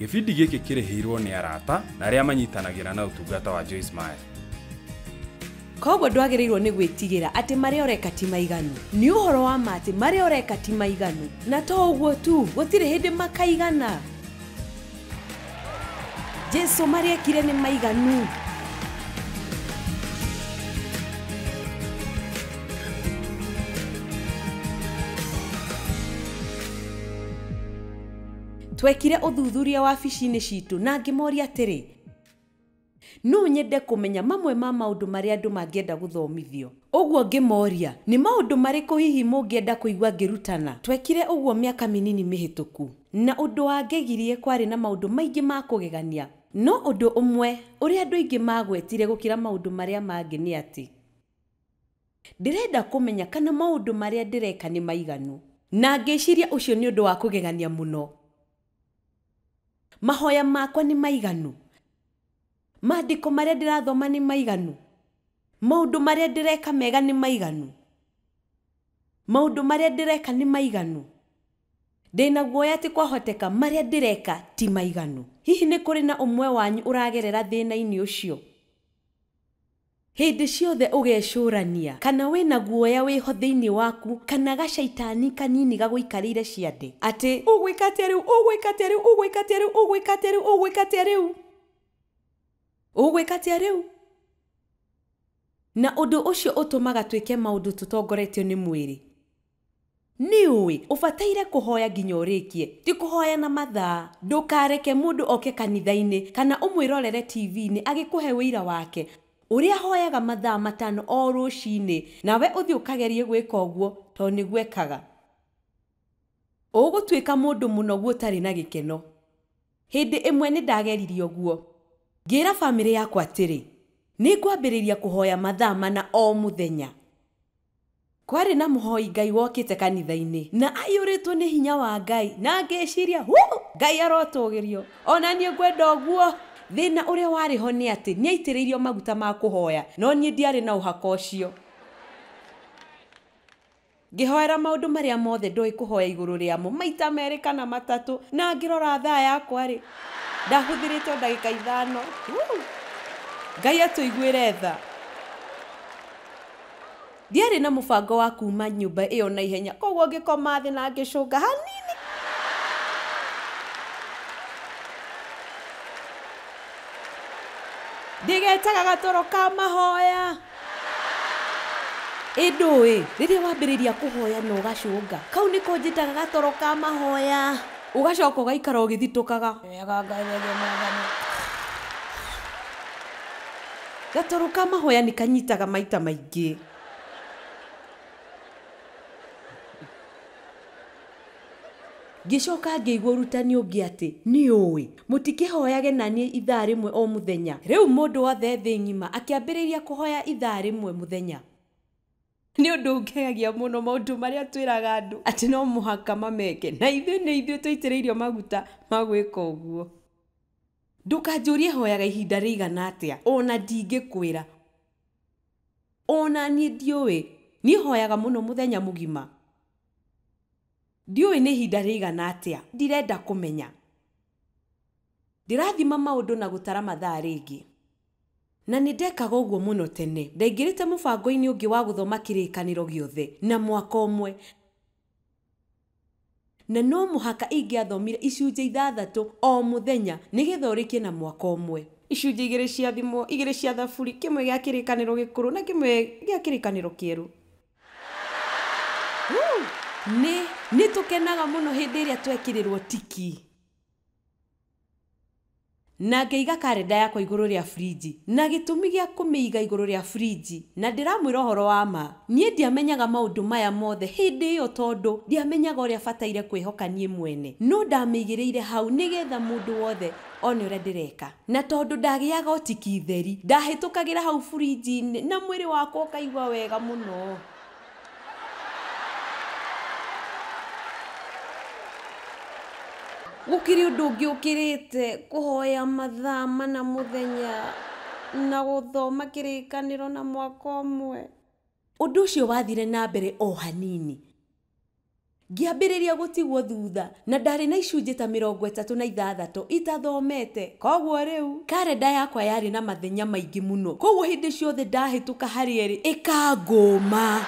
Gĩbindi gĩkĩ kĩrĩhĩirwo nĩ arata na arĩa manyitanagĩra na ũtungata wa Joyce Meyer. Koguo ndwagĩrĩirwo nĩ gwĩtigĩra atĩ marĩa ũreka ti maiganu. Nĩ ũhoro wa ma atĩ marĩa ũreka ti maiganu, na to ũguo tu, gũtirĩ hĩndĩ makaigana. Jesu marĩa ekire nĩ maiganu. Twekire ũthuthuria wabici-inĩ citũ na ngĩmoria atĩrĩ, no nyende kũmenya mamwe ma maũndũ marĩa andũ mangĩenda gũthomithio. Ũguo ngĩmoria, nĩ maũndũ marĩkũ hihi mũngĩenda kũigua ngĩrutana? Twekire ũguo mĩaka mĩnini mĩhĩtũku, na ũndũ wangegirie kwarĩ na maũndũ maingĩ ma kũgegania. No ũndũ ũmwe ũrĩa andũ aingĩ magwetire gũkĩra maũndũ marĩa mangĩ nĩ atĩ ndĩrenda kũmenya kana maũndũ marĩa ndĩreka nĩ maiganu. Na ngĩciria ũcio nĩ ũndũ wa kũgegania mũno. Mahoya makwa nĩ maiganu, maandĩko marĩa ndĩrathoma nĩ maiganu, maũndũ marĩa ndĩreka mega nĩ maiganu, maũndũ marĩa ndĩreka nĩ maiganu. Ndĩna guoya atĩ kwahoteka marĩa ndĩreka ti maiganu. Hihi nĩ kũrĩ na ũmwe wanyu ũragerera thĩna-inĩ ũcio? Hĩndĩ ciothe ũgecũrania kana wĩna guoya wĩho thĩinĩ waku, kana gacaitani kanini gagũikarĩire ciande atĩ ũgwĩka atĩa rĩu, ũgwĩka atĩa rĩu, ũgwĩka atĩa rĩu, ũgwĩka atĩa rĩu, ũgwĩka atĩa rĩu, ũgwĩka atĩa rĩu. Na ũndũ ũcio ũtũmaga twĩke maũndũ tũtongoretio nĩ mwĩrĩ. Nĩ ũĩ ũbataire kũhoya nginya ũrĩkie, ti kũhoya na mathaa. Ndũkareke mũndũ oke kanitha-inĩ kana ũmwĩrorere TV-inĩ agĩkũhe ũira wake ũrĩa ahoyaga mathaa 5 o rũcinĩ, nawe ũthiĩ ũkagerie gwĩka ũguo tondũ nĩguo ekaga. Ũgũtuĩka mũndũ mũnogu ũtarĩ na gĩkeno. Hĩndĩ ĩmwe nĩ ndageririe ũguo. Ngĩra bamĩrĩ yakwa atĩrĩ, nĩ ngwambĩrĩria kũhoya mathaa 4 o mũthenya. Kwarĩ na mũhoi Ngai wokĩte kanitha-inĩ na aiyũrĩtwo nĩ hinya wa Ngai, na ngĩciria, hu, Ngai arotũgĩrio, ona niĩ ngwenda ũguo. Thĩna ũrĩa warĩ ho nĩ atĩ nĩaitĩrĩirio maguta ma kũhoya, no niĩ ndiarĩ na ũhaka ũcio. Ngĩhoera maũndũ marĩa mothe ndoĩ kũhoya igũrũ rĩamo maita 2 kana 3, na ngĩrora thaa yakwa rĩ, ndahũthĩrĩte o ndagĩka 5. Ngai atũiguĩre tha. Ndiarĩ na mũbango wa kuma nyũmba ĩyo na ihenya, koguo ngĩkoma thĩ na ngĩcũnga hanini. Ndigetaga gatoro ka mahoya. Ĩndũĩ, rĩrĩa wambĩrĩria kũhoya na ũgacũnga, kau nĩko njĩtaga gatoro ka mahoya. Ũgacoka ũgaikara ũgĩthitũkaga. Wega Ngai, wega Mwathani. Gatoro ka mahoya nĩ kanyitaga maita maingĩ. Ngĩcoka ngĩigua ũrutani ũngĩ atĩ nĩ ũĩ mũtikĩhoyage na niĩ ithaa 1 o mũthenya. Rĩu mũndũ wothe thĩ ng'ima akĩambĩrĩria kũhoya ithaa 1 mũthenya. Nĩ ũndũ ũngegagia mũno maũndũ marĩa twĩraga andũ atĩ no mũhaka mameke, na ithuĩ nĩ ithuĩ tũitĩrĩirio maguta ma gwĩka ũguo. Ndũkanjũrie hoyaga ihinda rĩigana atĩa, ona ndingĩkwĩra, ona niĩ ndiũĩ. Niĩ hoyaga mũno mũthenya mũgima. Ndiũĩ nĩ ihinda rĩigana atĩa, ndirenda kũmenya. Ndĩrathima maũndũ na gũtara mathaa rĩngĩ. Na nĩ ndekaga ũguo mũno tene. Ndaingĩrĩte mũbango-inĩ ũngĩ wa gũthoma kĩrĩkanĩro gĩothe na mwaka ũmwe, na no mũhaka ingĩathomire icunjĩ 6 o mũthenya nĩgetha ũrĩkie na mwaka ũmwe. Icunjĩ 2 cia thimo, 2 cia thaburi, kĩmwe gĩa kĩrĩkanĩro gĩkũrũ na kĩmwe gĩa kĩrĩkanĩro kĩerũ. Nĩ tũkenaga mũno hĩndĩ ĩrĩa twekĩrĩrwo tiki. Na ngĩiga karenda yakwa igũrũ rĩa frinji, na gĩtũmi gĩa kũmĩiga igũrũ rĩa frinji, na ndĩramwĩra ũhoro wa ma, niĩ ndiamenyaga maũndũ maya mothe hĩndĩ ĩyo tondũ ndiamenyaga ũrĩa bataire kwĩhoka niĩ mwene, no ndamĩigĩrĩire hau nĩgetha mũndũ wothe one ũrĩa ndĩreka. Na tondũ ndagĩaga ũtiki theri, ndahĩtũkagĩra hau frinji-inĩ na mwĩrĩ wakwa ũkaigua wega mũno. Gũkĩrĩ ũndũ ũngĩ ũkĩrĩte kũhoya mathaa 4 mũthenya na gũthoma kĩrĩkanĩro na mwaka ũmwe. Ũndũ ũcio wathire na mbere o hanini. Ngĩambĩrĩria gũtigwo thutha na ndarĩ na icunjĩ ta 36 itathomete. Koguo rĩu karenda yakwa yarĩ na mathenya maingĩ mũno, koguo hĩndĩ ciothe ndahĩtũka harĩ erĩ ĩkangũma.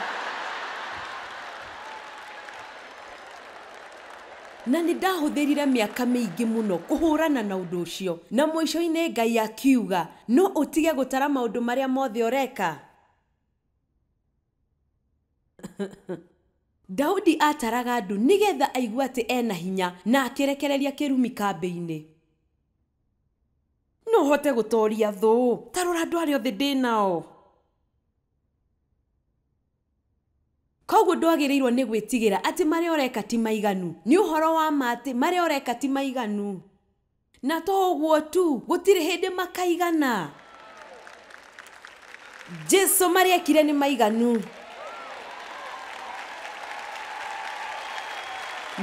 Na nĩ ndahũthĩrire mĩaka mĩingĩ mũno kũhũrana na ũndũ ũcio, na mũico-inĩ Ngai akiuga no ũtige gũtara maũndũ marĩa mothe ũreka. Daudi ataraga andũ nĩgetha aigue atĩ ena hinya na akĩrekereria kĩrumi kambĩ-inĩ. No hote gũtoria thũ, ta rora andũ arĩa othe ndĩ nao. Koguo ndwagĩrĩirwo nĩ gwĩtigĩra atĩ marĩa ũreka ti maiganu. Nĩ ũhoro wa ma atĩ marĩa ũreka ti maiganu. Na to ũguo tu, gũtirĩ hĩndĩ makaigana. Jesu marĩa ekire nĩ maiganu.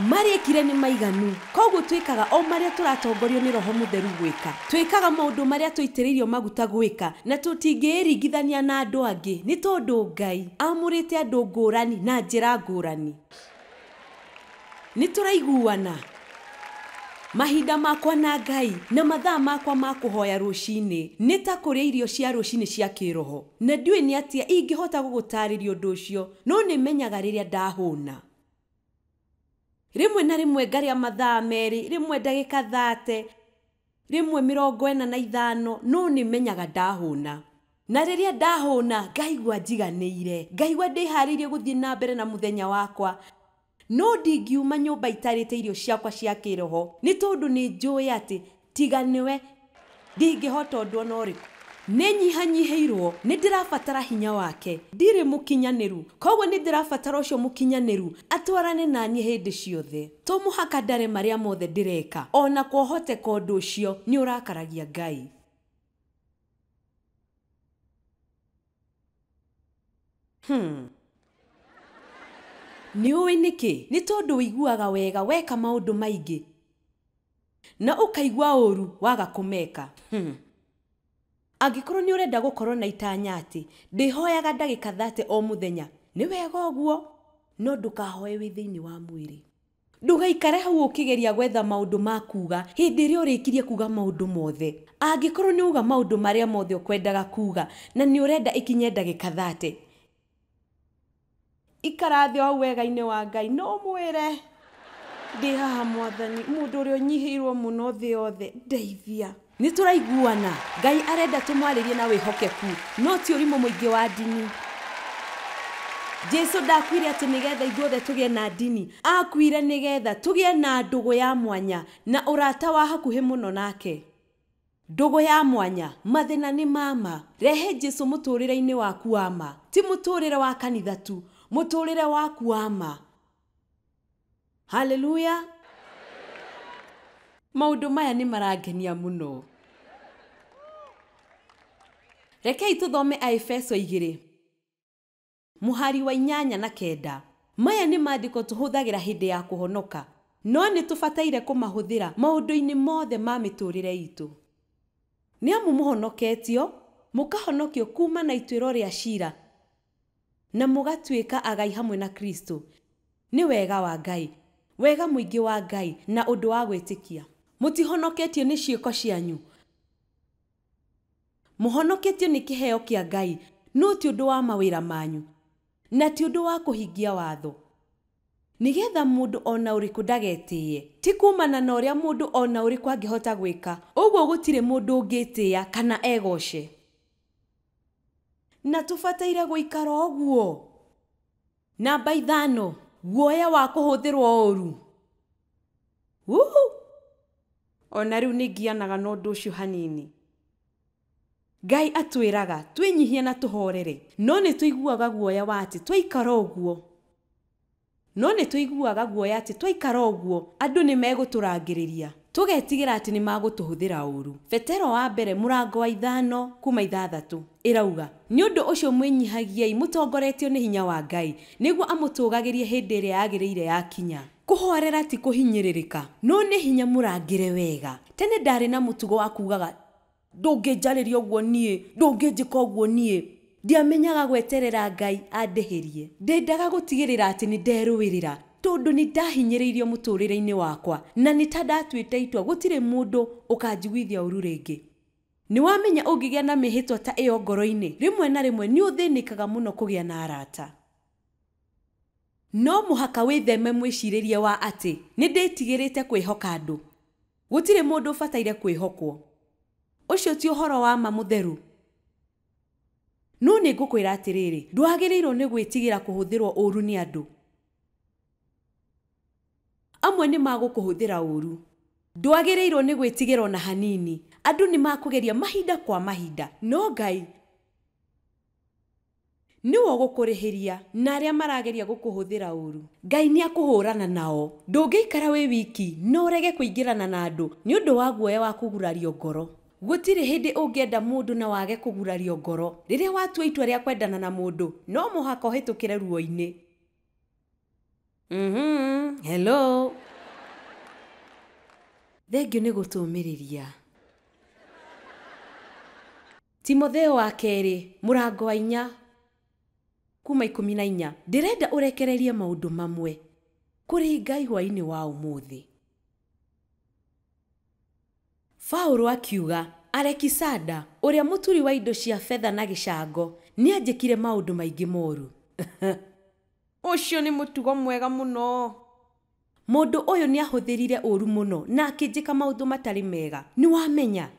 Marĩa ekire nĩ maiganu. Koguo twĩkaga o marĩa tũratongorio nĩ Roho Mũtheru gwĩka. Twĩkaga maũndũ marĩa tũitĩrĩirio maguta gwĩka, na tũtingĩĩringithania na andũ angĩ, nĩ tondũ Ngai amũrĩte andũ ngũrani na njĩra ngũrani. Nĩ tũraiguana. Mahinda makwa na Ngai na mathaa makwa ma kũhoya rũcinĩ nĩ ta kũrĩa irio cia rũcinĩ cia kĩroho, na ndiũĩ nĩ atĩa ingĩhota gũgũtarĩria ũndũ ũcio, no nĩ menyaga rĩrĩa ndahũna. Rĩmwe na rĩmwe ngarĩa mathaa 2, rĩmwe ndagĩka 30, rĩmwe 45, no nĩ menyaga ndahũna. Na rĩrĩa ndahũna ngaigua njiganĩire, ngaigua ndĩharĩirie gũthiĩ na mbere na mũthenya wakwa. No ndingiuma nyũmba itarĩte irio ciakwa cia kĩroho, nĩ tondũ nĩ njũĩ atĩ tiga nĩwe ndingĩhota ũndũ ona ũrĩkũ. Nĩ nyihanyihĩirwo, nĩ ndĩrabatara hinya wake. Ndirĩ mũkinyanĩru, koguo nĩ ndĩrabatara ũcio mũkinyanĩru atwarane naniĩ hĩndĩ ciothe. To mũhaka ndare marĩa mothe ndĩreka, ona kwahoteka ũndũ ũcio nĩ ũrakaragia Ngai. Nĩ ũĩ nĩkĩ? Nĩ tondũ ũiguaga wega weka maũndũ maingĩ na ũkaigua ũru waga kũmeka. Angĩkorwo nĩ ũrenda gũkorwo na itanya atĩ ndĩhoyaga ndagĩka 30 o mũthenya, nĩ wega ũguo, no ndũkahoe wĩ thĩinĩ wa mwĩrĩ. Ndũgaikare hau ũkĩgeria gwetha maũndũ ma kuga hĩndĩ ĩrĩa ũrĩkirie kuga maũndũ mothe. Angĩkorwo nĩ uga maũndũ marĩa mothe ũkwendaga kuga na nĩ ũrenda ikinye ndagĩka 30, ikara thĩ o hau wega-inĩ wa Ngai, no mwĩre ndĩ haha Mwathani, mũndũ ũrĩa ũnyihĩirwo mũno thĩ yothe, ndeithia. Nĩ tũraiguana. Ngai arenda tũmwarĩrie na wĩhokeku, no ti ũrimũ mũingĩ wa ndini. Jesu ndakuire atĩ nĩgetha ithuothe tũgĩe na ndini, akuire nĩgetha tũgĩe na ndũgũ ya mwanya na ũrata wa hakuhĩ mũno nake. Ndũgũ ya mwanya, mathĩna nĩ mama. Rehe Jesu mũtũrĩre-inĩ waku wa ma, ti mũtũrĩre wa kanitha tu, mũtũrĩre waku wa ma. Haleluya. Maũndũ maya nĩ marangenia mũno. Rekei tũthome Aefeso 2 mũhari wa 8 na 9. Maya nĩ maandĩko tũhũthagĩra hĩndĩ ya kũhonoka, no nĩ tũbataire kũmahũthĩra maũndũ-inĩ mothe ma mĩtũrĩre itũ. Nĩ amu mũhonoketio, mũkahonokio kuma na ituĩro rĩa cira, na mũgatuĩka agai hamwe na Kristo. Nĩ wega wa Ngai, wega mũingĩ wa Ngai, na ũndũ wa gwĩtĩkia. Mũtihonoketio nĩ ciĩko cianyu, mũhonoketio nĩ kĩheo kĩa Ngai, no ti ũndũ wa mawĩra manyu, na ti ũndũ wa kũhingia watho, nĩgetha mũndũ ona ũrĩkũ ndagetĩĩe. Ti kumana na ũrĩa mũndũ ona ũrĩkũ angĩhota gwĩka, ũguo gũtirĩ mũndũ ũngĩtĩĩa kana egoce. Na tũbataire gũikara ũguo. Namba 5, guoya wa kũhũthĩrwo ũru. Ona rĩu nĩ ngianaga na ũndũ ũcio hanini. Ngai atwĩraga twĩnyihie na tũhorere, no nĩ tũiguaga guoya wa atĩ twaikara ũguo. No nĩ tũiguaga guoya atĩ twaikara ũguo andũ nĩ megũtũrangĩrĩria, tũgetigĩra atĩ nĩ magũtũhũthĩra ũru. Petero wa mbere mũrango wa 5 kuma 6 ĩrauga, nĩ ũndũ ũcio mwĩnyihagiei mũtongoretio nĩ hinya wa Ngai, nĩguo amũtũgagĩrie hĩndĩ ĩrĩa yagĩrĩire yakinya. Kũhorera ti kũhinyĩrĩrĩka, no nĩ hinya mũrangĩre wega. Tene ndarĩ na mũtugo wa kugaga ndũngĩnjarĩria ũguo niĩ, ndũngĩnjĩka ũguo niĩ. Ndiamenyaga gweterera Ngai andĩhĩrie. Ndendaga gũtigĩrĩra atĩ nĩ nderũĩrĩra. Tondũ nĩ ndahinyĩrĩirio mũtũrĩre-inĩ wakwa na nĩ ta ndatuĩte itua gũtirĩ mũndũ ũkanjiguithia ũru rĩngĩ. Nĩ wamenya ũngĩgĩa na mĩhĩtwa ta ĩyo ngoro-inĩ, rĩmwe na rĩmwe nĩ ũthĩnĩkaga mũno kũgĩa na arata. No mũhaka wĩtheme mwĩcirĩrie wa atĩ nĩ ndĩtigĩrĩte kwĩhoka andũ. Gũtirĩ mũndũ ũbataire kwĩhokwo. Ũcio ti ũhoro wa ma mũtheru. No nĩ ngũkwĩra atĩrĩrĩ, ndwagĩrĩirwo nĩ gwĩtigĩra kũhũthĩrwo ũru nĩ andũ. Amwe nĩ magũkũhũthĩra ũru. Ndwagĩrĩirwo nĩ gwĩtigĩra ona hanini. Andũ nĩ makũgeria mahinda kwa mahinda, no Ngai nĩwe ũgũkũrĩhĩria na arĩa marageria gũkũhũthĩra ũru. Ngai nĩ akũhũrana nao. Ndũngĩikara wĩ wiki na ũrege kũingĩrana na andũ nĩ ũndũ wa guoya wa kũgurario ngoro. Gũtirĩ hĩndĩ ũngĩenda mũndũ na wage kũgurario ngoro. Rĩrĩa watua itua rĩa kwendana na mũndũ, no mũhaka ũhĩtũkĩre ruo-inĩ. Hello. Thengiũ nĩ gũtũmĩrĩria. Timotheo wa kerĩ mũrango wa 4 kuma 14. Ndĩrenda ũrekererie maũndũ mamwe kũrĩ Ngai hwaĩ-inĩ wa ũmũthĩ. Paũlũ akiuga, Alekisanda ũrĩa mũturi wa indo cia betha na gĩcango nĩanjĩkire maũndũ maingĩ moru. Ũcio nĩ mũtugo mwega mũno. Mũndũ ũyũ nĩahũthĩrire ũru mũno na akĩnjĩka maũndũ matarĩ mega. Nĩ wamenya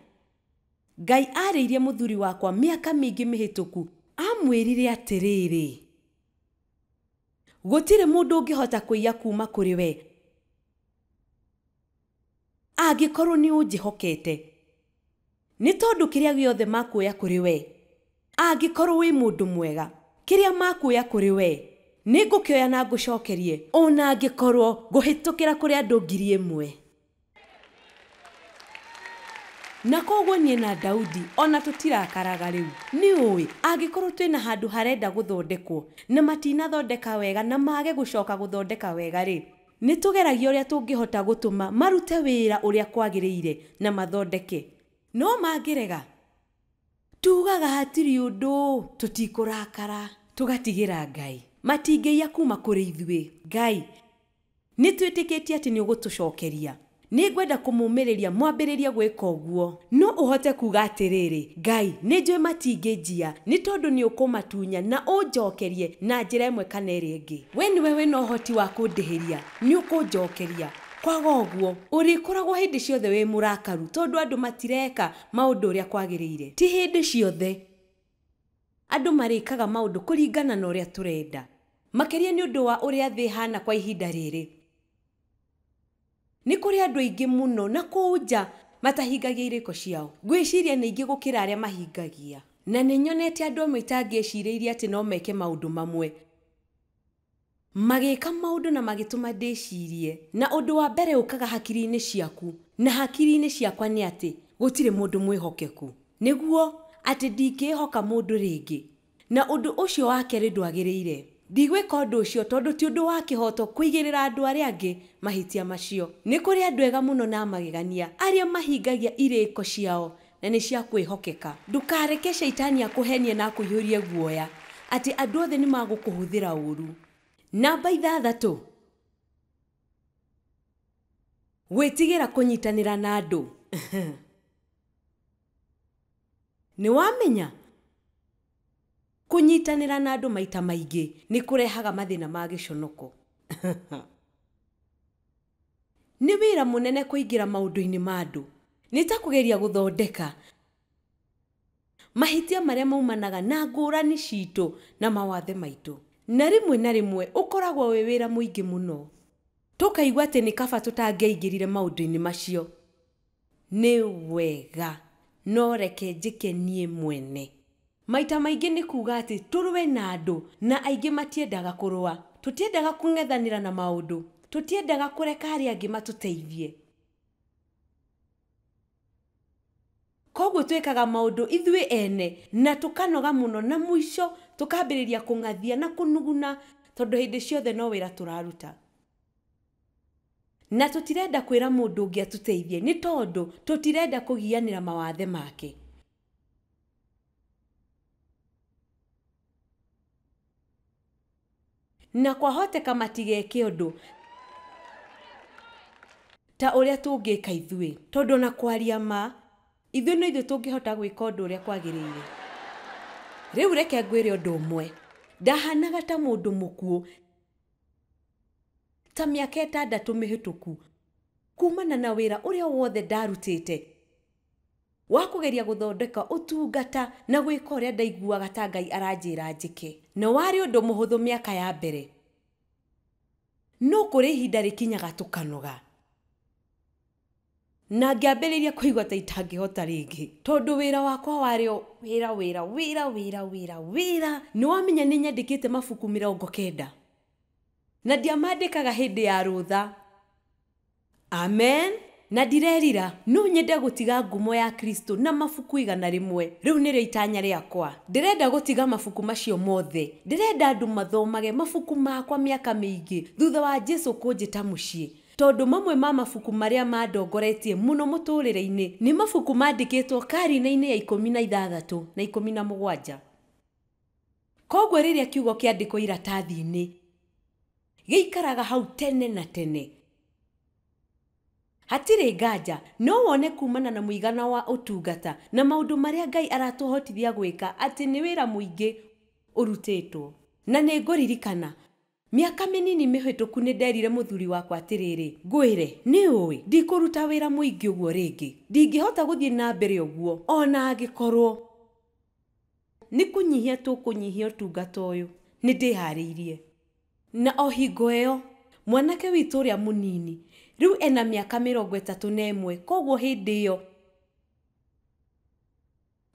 Ngai arĩirie mũthuri wakwa mĩaka mĩingĩ mĩhĩtũku, amwĩrire atĩrĩrĩ, gũtirĩ mũndũ ũngĩhota kũiya kuma kũrĩ we angĩkorwo nĩ ũnjĩhokete. Nĩ tondũ kĩrĩa gĩothe makuoya kũrĩ we, angĩkorwo wĩ mũndũ mwega, kĩrĩa makuoya kũrĩ we nĩ ngũkĩoya na ngũcokerie, ona angĩkorwo ngũhĩtũkĩra kũrĩ andũ 1,000. Na koguo niĩ na Daudi ona tũtirakaraga rĩu. Nĩ ũĩ angĩkorwo twĩna handũ harenda gũthondekwo na matinathondeka wega na mage gũcoka gũthondeka wega rĩ, nĩ tũgeragia ũrĩa tũngĩhota gũtũma marute wĩra ũrĩa kwagĩrĩire na mathondeke. No mangĩrega, tugaga hatirĩ ũndũ, tũtikũrakara, tũgatigĩra Ngai. Matingĩiya kuma kũrĩ ithuĩ. Ngai, nĩ twĩtĩkĩtie atĩ nĩ ũgũtũcokeria. Nĩ ngwenda kũmũmĩrĩria mwambĩrĩrie gwĩka ũguo. No ũhote kuga atĩrĩrĩ, Ngai, nĩ njũĩ matingĩnjia nĩ tondũ nĩ ũkũmatunya na ũnjokerie na njĩra ĩmwe kana ĩrĩa ĩngĩ. We nĩwe wĩna ũhoti wa kũndĩhĩria, nĩ ũkũnjokeria. Kwaga ũguo, ũrĩkoragwo hĩndĩ ciothe wĩ mũrakaru tondũ andũ matireka maũndũ ũrĩa kwagĩrĩire. Ti hĩndĩ ciothe andũ marĩkaga maũndũ kũringana na ũrĩa tũrenda, makĩria nĩ ũndũ wa ũrĩa thĩ ĩhana kwa ihinda rĩrĩ. Nĩ kũrĩ andũ aingĩ mũno na kũu nja matahingagia irĩko ciao. Ngwĩciria nĩ aingĩ gũkĩra arĩa mahingagia. Na nĩ nyonete andũ amwe itangĩecirĩirie atĩ no meke maũndũ mamwe. Magĩka maũndũ na magĩtũma ndĩcirie. Na ũndũ wa mbere ũkaga hakiri-inĩ ciaku na hakiri-inĩ ciakwa nĩ atĩ gũtirĩ mũndũ mwĩhokeku. Nĩguo atĩ ndingĩhoka mũndũ rĩngĩ. Na ũndũ ũcio wa kerĩ ndwagĩrĩire. Ndigwĩka ũndũ ũcio tondũ ti ũndũ wa kĩhooto kũigĩrĩra andũ arĩa angĩ mahĩtia macio. Nĩ kũrĩ andũ ega mũno na magegania arĩa mahingagia irĩko ciao na nĩ cia kwĩhokeka. Ndũkareke caitani akũhenie na akũiyũrie guoya atĩ andũ othe nĩ magũkũhũthĩra ũru. Namba 6, gwĩtigĩra kũnyitanĩra na andũ. Nĩ wamenya kũnyitanĩra na andũ maita maingĩ nĩ kũrehaga mathĩna ma gĩconoko. Nĩ wĩra mũnene kũingĩra maũndũ-inĩ ma andũ. Nĩ ta kũgeria gũthondeka mahĩtia marĩa maumanaga na ngũrani citũ na mawathe maitũ. Na rĩmwe na rĩmwe ũkoragwo wĩ wĩra mũingĩ mũno. Tũkaigua atĩ nĩ kaba tũtangĩaingĩrire maũndũ-inĩ macio. Nĩ wega, no reke njĩke niĩ mwene. Maita maingĩ nĩ kuga atĩ tũrũe na andũ na aingĩ matiendaga kũrũa. Tũtiendaga kũng'ethanĩra na maũndũ. Tũtiendaga kũreka arĩa angĩ matũteithie. Koguo twĩkaga maũndũ ithuĩ ene na tũkanoga mũno na mũico tũkambĩrĩria kũng'athia na kũnuguna tondũ hĩndĩ ciothe no wĩra tũraruta. Na tũtirenda kwĩra mũndũ ũngĩ atũteithie nĩ tondũ tũtirenda kũgianĩra mawathe make. Na kwahoteka matigeke ũndũ ta ũrĩa tũngĩka ithuĩ, tondũ na kwaria ma ithuĩ no ithuĩ tũngĩhota gwĩka ũndũ ũrĩa kwagĩrĩire. Rĩu reke ngwĩre ũndũ ũmwe, ndahanaga ta mũndũ mũkuũ ta mĩaka 6 mĩhĩtũku kumana na wĩra ũrĩa wothe ndarutĩte wa kũgeria gũthondeka ũtungata na gwĩka ũrĩa ndaiguaga ta Ngai aranjĩra njĩke. Na warĩ ũndũ mũhũthũ mĩaka ya mbere, no kũrĩ ihinda rĩkinyaga tũkanoga na ngĩambĩrĩria kũigua ta itangĩhota rĩngĩ, tondũ wĩra wakwa warĩ o wĩra wĩra wĩra wĩra wĩra wĩra. Nĩ wamenya nĩ nyandĩkĩte mabuku 90 na ndiamandĩkaga hĩndĩ ya rũtha. Amen. Na ndirerira no nyende gũtiga ngumo ya Kristo na mabuku 100. Rĩu nĩrĩo itanya rĩakwa. Ndĩrenda gũtiga mabuku macio mothe. Ndĩrenda andũ mathomage mabuku makwa mĩaka mĩingĩ thutha wa Jesu kũnjĩta mũciĩ, tondũ mamwe ma mabuku marĩa mandongoretie mũno mũtũrĩre-inĩ nĩ mabuku mandĩkĩtwo karine-inĩ ya 16 na 17. Koguo rĩrĩa kiugo kĩandĩkwo iratathi-inĩ gĩikaraga hau tene na tene. Hatirĩ nganja no wone kumana na mũigana wa ũtungata na maũndũ marĩa Ngai aratũhotithia gwĩka atĩ nĩ wĩra mũingĩ ũrutĩtwo. Na nĩ ngũririkana mĩaka mĩnini mĩhĩtũku nĩ nderire mũthuri wakwa atĩrĩrĩ, ngwĩre nĩ ũĩ ndikũruta wĩra mũingĩ ũguo rĩngĩ, ndingĩhota gũthiĩ na mbere ũguo ona angĩkorwo nĩ kũnyihia tũkũnyihia ũtungata ũyũ, nĩ ndĩharĩirie. Na o hingo ĩyo mwanake witũ ũrĩa mũnini rĩu ena mĩaka 31, koguo hĩndĩ ĩyo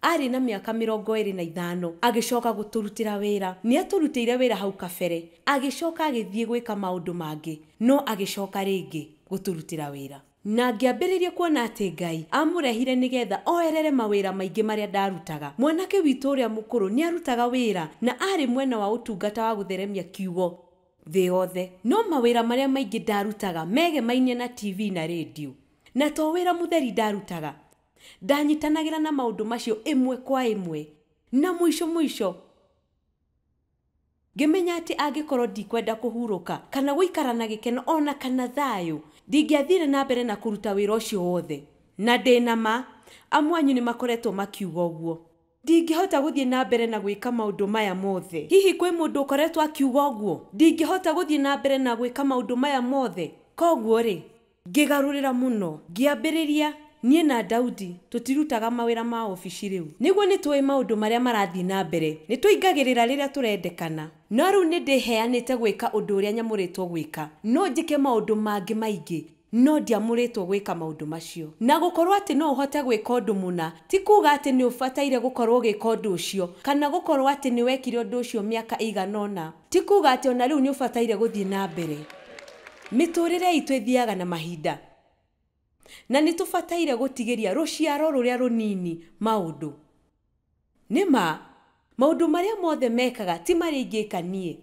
arĩ na mĩaka 25 agĩcoka gũtũrutĩra wĩra. Nĩ atũrutĩire wĩra hau kabere, agĩcoka agĩthiĩ gwĩka maũndũ mangĩ, no agĩcoka rĩngĩ gũtũrutĩra wĩra. Na ngĩambĩrĩria kuona atĩ Ngai amũrehire nĩgetha oerere mawĩra maingĩ marĩa ndarutaga. Mwanake witũ ũrĩa mũkũrũ nĩ arutaga wĩra na arĩ mwena wa ũtungata wa gũtheremia kiugo thĩ yothe, no mawĩra marĩa maingĩ ndarutaga megemainie na TV na rĩndiũ. Na to wĩra mũtheri ndarutaga, ndanyitanagĩra na maũndũ macio ĩmwe kwa ĩmwe. Na mũico mũico ngĩmenya atĩ angĩkorwo ndikwenda kũhurũka kana gũikara na gĩkeno ona kana thayũ, ndingĩathire na mbere na kũruta wĩra ũcio wothe. Na ndĩna ma amwe anyu nĩ makoretwo makiuga ũguo, ndingĩhota gũthiĩ na mbere na gwĩka maũndũ maya mothe. Hihi kwĩ mũndũ ũkoretwo akiuga ũguo, ndingĩhota gũthiĩ na mbere na gwĩka maũndũ maya mothe? Koguo rĩ, ngĩgarũrĩra mũno, ngĩambĩrĩria niĩ na Daudi tũtirutaga mawĩra ma obici rĩu, nĩguo nĩ tũĩ maũndũ marĩa marathiĩ na mbere, nĩ tũingagĩrĩra rĩrĩa tũrendekana. No rĩu nĩ ndĩheanĩte gwĩka ũndũ ũrĩa nyamũrĩtwo gwĩka, no njĩke maũndũ mangĩ maingĩ, no ndiamũrĩtwo gwĩka maũndũ macio. Na gũkorwo atĩ no ũhote gwĩka ũndũ mũna ti kuga atĩ nĩ ũbataire gũkorwo ũgĩka ũndũ ũcio, kana gũkorwo atĩ nĩ wekire ũndũ ũcio mĩaka ĩigana ũna ti kuga atĩ ona rĩu nĩ ũbataire gũthiĩ na mbere. Mĩtũrĩre itũ ĩthiaga na mahinda, na nĩ tũbataire gũtigĩria rũciaro rũrĩa rũnini maũndũ. Nĩ ma maũndũ marĩa mothe mekaga ti marĩa ingĩka niĩ.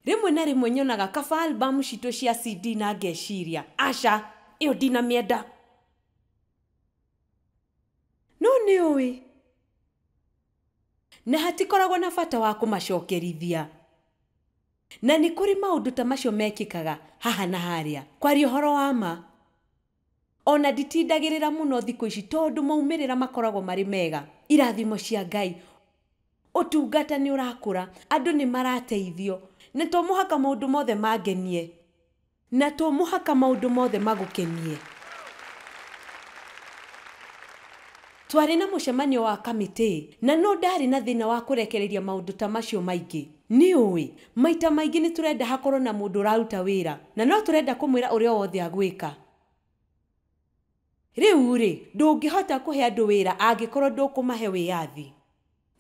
Rĩmwe na rĩmwe nyonaga kaba albamu citũ cia CD na ngeciria aca ĩyo ndinamĩenda, no nĩ ũĩ na hatikoragwo na bata wa kũmacokerithia. Na nĩ kũrĩ maũndũ ta macio mekĩkaga haha na harĩa. Kwaria ũhoro wa ma, ona nditindagĩrĩra mũno thikũ ici tondũ maumĩrĩra makoragwo marĩ mega. Irathimo cia Ngai, ũtungata nĩ ũrakũra, andũ nĩ marateithio, na to mũhaka maũndũ mothe mangenie, na to mũhaka maũndũ mothe magũkenie. Twarĩ na mũcemanio wa kamĩtĩ na no ndarĩ na thĩna wa kũrekereria maũndũ ta macio maingĩ. Nĩ ũĩ maita maingĩ nĩ tũrenda hakorwo na mũndũ ũraruta wĩra, na no tũrenda kũmwĩra ũrĩa wothe agwĩka. Rĩu rĩ, ndũngĩhota kũhe andũ wĩra angĩkorwo ndũkũmahe wĩyathi.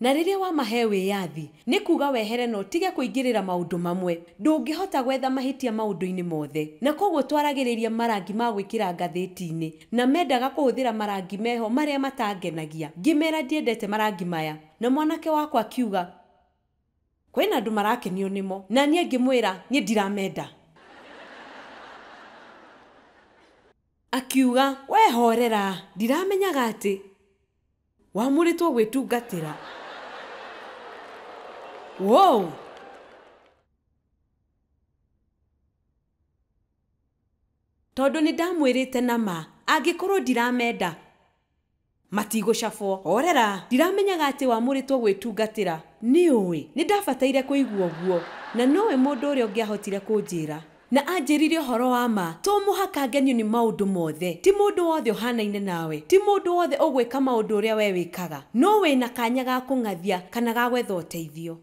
Na rĩrĩa wamahe wĩyathi nĩ kuga wehere na ũtige kũingĩrĩra maũndũ mamwe. Ndũngĩhota gwetha mahĩtia maũndũ-inĩ mothe. Na koguo twaragĩrĩria marangi ma gwĩkĩra ngathĩti-inĩ, na mendaga kũhũthĩra marangi meho marĩa matangenagia. Ngĩmera ndiendete marangi maya, na mwanake wakwa akiuga kwĩna andũ marakenio nĩmo, na niĩ ngĩmwĩra niĩ ndiramenda. Akiuga we horera, ndiramenyaga atĩ wamũrĩtwo gwĩtungatĩra. Wow! Tondũ nĩ ndamwĩrĩte na ma, angĩkorwo ndiramenda matigũcabwo. Horera, ndiramenyaga atĩ wamũrĩtwo gwĩtungatĩra. Nĩ ũĩ, nĩ ndabataire kũigua ũguo, na nowe mũndũ ũrĩa ũngĩahotire kũnjĩra. Na anjĩrire ũhoro wa ma, to mũhaka ngenio nĩ maũndũ mothe. Ti mũndũ wothe ũhanaine nawe, ti mũndũ wothe ũgwĩka maũndũ ũrĩa we wĩkaga. No wĩna kanya ga kũng'athia kana ga gwetha ũteithio.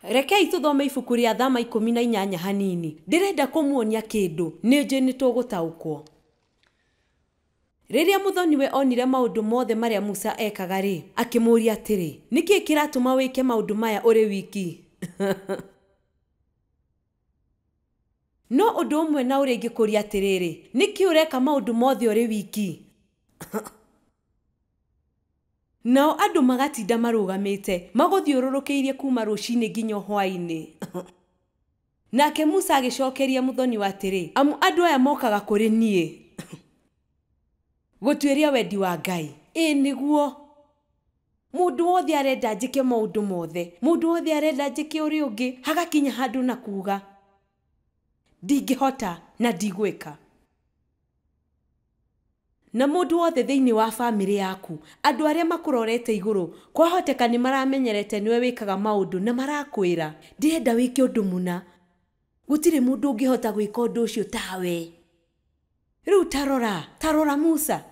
Rekei tũthome ibuku rĩa Thama 18 hanini. Ndĩrenda kũmuonia kĩndũ, nĩ njũĩ nĩ tũgũtaũkwo. Rĩrĩa mũthoniwe onire maũndũ mothe marĩa Musa ekaga rĩ, akĩmũũria atĩrĩ, nĩkĩ kĩratũma wĩke maũndũ maya ũrĩ wiki? No ũndũ ũmwe na ũrĩa ingĩkũria atĩrĩrĩ, nĩkĩ ũreka maũndũ mothe ũrĩ wiki? Nao andũ magatinda marũgamĩte, magũthiũrũrũkĩirie kuma rũcinĩ nginya hwaĩ-inĩ. Nake Musa agĩcokeria mũthoniwe atĩrĩ, amu andũ aya mokaga kũrĩ niĩ gũtuĩria wendi wa Ngai. Ĩ nĩguo, mũndũ wothe arenda njĩke maũndũ mothe, mũndũ wothe arenda njĩke ũrĩa ũngĩ, hagakinya handũ na kuga ndingĩhota na ndigwĩka. Na mũndũ wothe thĩinĩ wa bamĩrĩ yaku, andũ arĩa makũrorete igũrũ, kwahoteka nĩ maramenyerete nĩwe wĩkaga maũndũ na marakwĩra ndĩrenda wĩke ũndũ mũna, gũtirĩ mũndũ ũngĩhota gwĩka ũndũ ũcio tawe. Rĩu tarora Musa.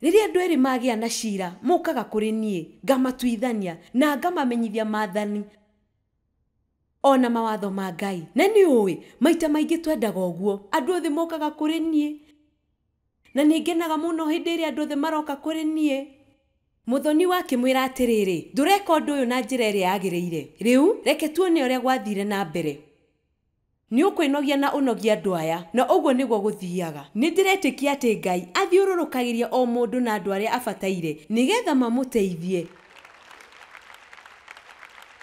Rĩrĩa andũ erĩ magĩa na cira, mokaga kũrĩ niĩ, ngamatuithania na ngamamenyithia maathani ona mawatho ma Ngai. Na nĩ ũĩ, maita maingĩ twendaga ũguo, andũ othe mokaga kũrĩ niĩ, na nĩ ngenaga mũno hĩndĩ ĩrĩa andũ othe maroka kũrĩ niĩ. Mũthoni akĩmwĩra atĩrĩrĩ, ndũreka ũndũ ũyũ na njĩra ĩrĩa yagĩrĩire. Rĩu reke tuone ũrĩa gwathire na mbere. Nĩ ũkwĩnogia na ũnogie andũ aya, na ũguo nĩguo gũthiaga. Nĩ ndĩretĩkia atĩ Ngai athiũrũrũkagĩria o mũndũ na andũ arĩa abataire nĩgetha mamũteithie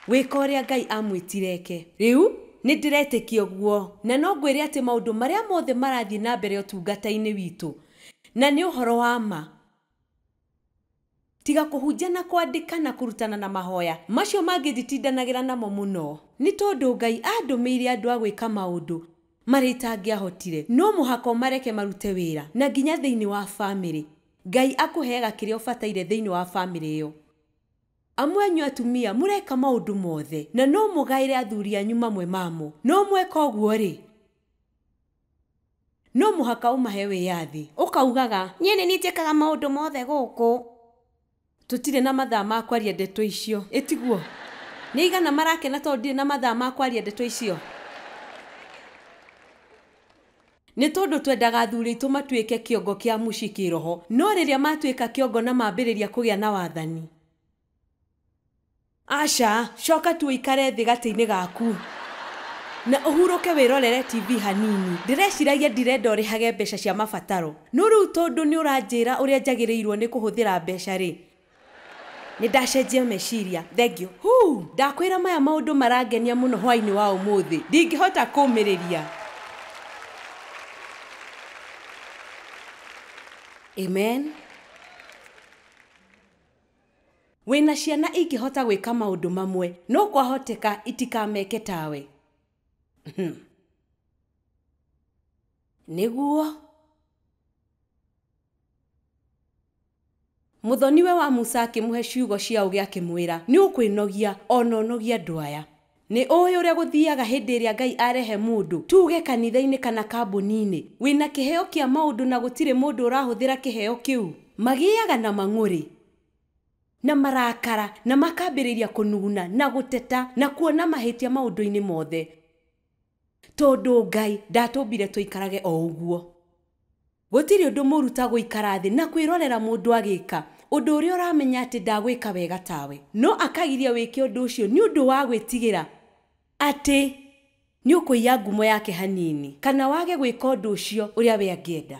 gwĩka ũrĩa Ngai amwĩtire eke. Rĩu nĩ ndĩretĩkia ũguo, na no ngwĩre atĩ maũndũ marĩa mothe marathiĩ na mbere ũtungata-inĩ witũ, na nĩ ũhoro wa ma. Tiga kũhunjia na kwandĩka na kũrutana na mahoya, macio mangĩ nditindanagĩra namo mũno. Nĩ tondũ Ngai andũmĩire andũ a gwĩka maũndũ marĩa itangĩahotire. No mũhaka ũmareke marute wĩra, na nginya thĩinĩ wa bamĩrĩ. Ngai akũheaga kĩrĩa ũbataire thĩinĩ wa bamĩrĩ ĩyo. Amwe anyu atumia mũreka maũndũ mothe, na no mũgaĩre athuri anyu mamwe mamo. No mweka ũguo rĩ, no mũhaka ũmahe wĩyathi. Ũkaugaga, niĩ nĩ niĩ njĩkaga maũndũ mothe gũkũ. Tũtirĩ na mathaa ma kwaria ndeto icio. Ĩtiguo? Nĩ aigana marakena tondũ ndirĩ na mathaa ma kwaria ndeto icio? Nĩ tondũ twendaga athuri aitũ matuĩke kĩongo kĩa mũciĩ kĩroho, no rĩrĩa matuĩka kĩongo na mambĩrĩria kũgĩa na wathani, aca, coka tu ũikare thĩ gatĩ-inĩ gaku na ũhurũke wĩrorere TV hanini. Ndĩreciragia ndirenda ũrĩhage mbeca cia mabataro, no rĩu tondũ nĩ ũranjĩra ũrĩa njagĩrĩirwo nĩ kũhũthĩra mbeca rĩ, nĩ ndacenjia meciria. Thank you. Hu, ndakwĩra maya maũndũ marangenia mũno hwaĩ-inĩ wa ũmũthĩ, ndingĩhota kũmĩrĩria. Amen. Wĩna ciana ingĩhota gwĩka maũndũ mamwe, no kwahoteka itikameke tawe. Nĩguo. Mũthoniwe wa Musa akĩmũhe ciugo cia ũũgĩ akĩmwĩra, nĩ ũkwĩnogia ona ũnogie andũ aya. Nĩ ũĩ ũrĩa gũthiaga hĩndĩ ĩrĩa Ngai arehe mũndũ, tuge kanitha-inĩ kana kambuni-inĩ, wĩna kĩheo kĩa maũndũ na gũtirĩ mũndũ ũrahũthĩra kĩheo kĩu. Magĩaga na mang'ũrĩ na marakara na makambĩrĩria kũnuguna na gũteta na kuona mahĩtia maũndũ-inĩ mothe. Tondũ Ngai ndatũmbire tũikarage o ũguo. Gũtirĩ ũndũ mũũru ta gũikara thĩ na kwĩrorera mũndũ agĩka ũndũ ũrĩa ũramenya atĩ ndagwĩka wega tawe, no akagiria wĩke ũndũ ũcio nĩ ũndũ wa gwĩtigĩra atĩ nĩ ũkũiya ngumo yake hanini, kana wage gwĩka ũndũ ũcio ũrĩa we angĩenda.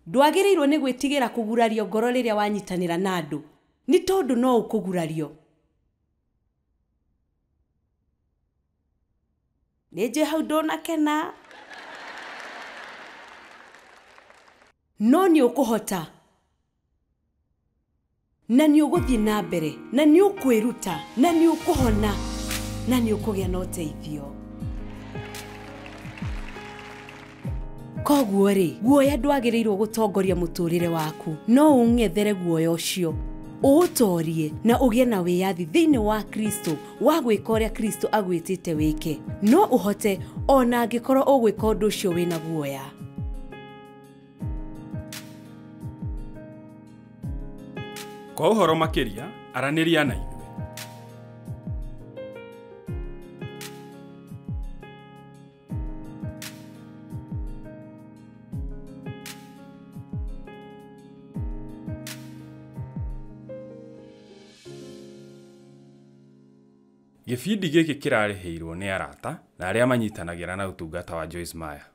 Ndwagĩrĩirwo nĩ gwĩtigĩra kũgurario ngoro rĩrĩa wanyitanĩra na andũ, nĩ tondũ no ũkũgurario. Nĩ njũĩ hau ndũnakena. No nĩ ũkũhota, na nĩ ũgũthiĩ na mbere, na nĩ ũkwĩruta, na nĩ ũkũhona, na nĩ ũkũgĩa na ũteithio. Koguo rĩ, guoya ndwagĩrĩirwo gũtongoria mũtũrĩre waku, no ũng'ethere guoya ũcio, ũũtorie na ũgĩe na wĩyathi thĩinĩ wa Kristo wa gwĩka ũrĩa Kristo agwĩtĩte wĩke. No ũhote ona angĩkorwo ũgwĩka ũndũ ũcio wĩna guoya. Kwa ũhoro makĩria, aranĩria na ithuĩ. Gĩbindi gĩkĩ kĩrarĩhĩirwo nĩ arata na arĩa manyitanagĩra na ũtungata wa Joyce Meyer.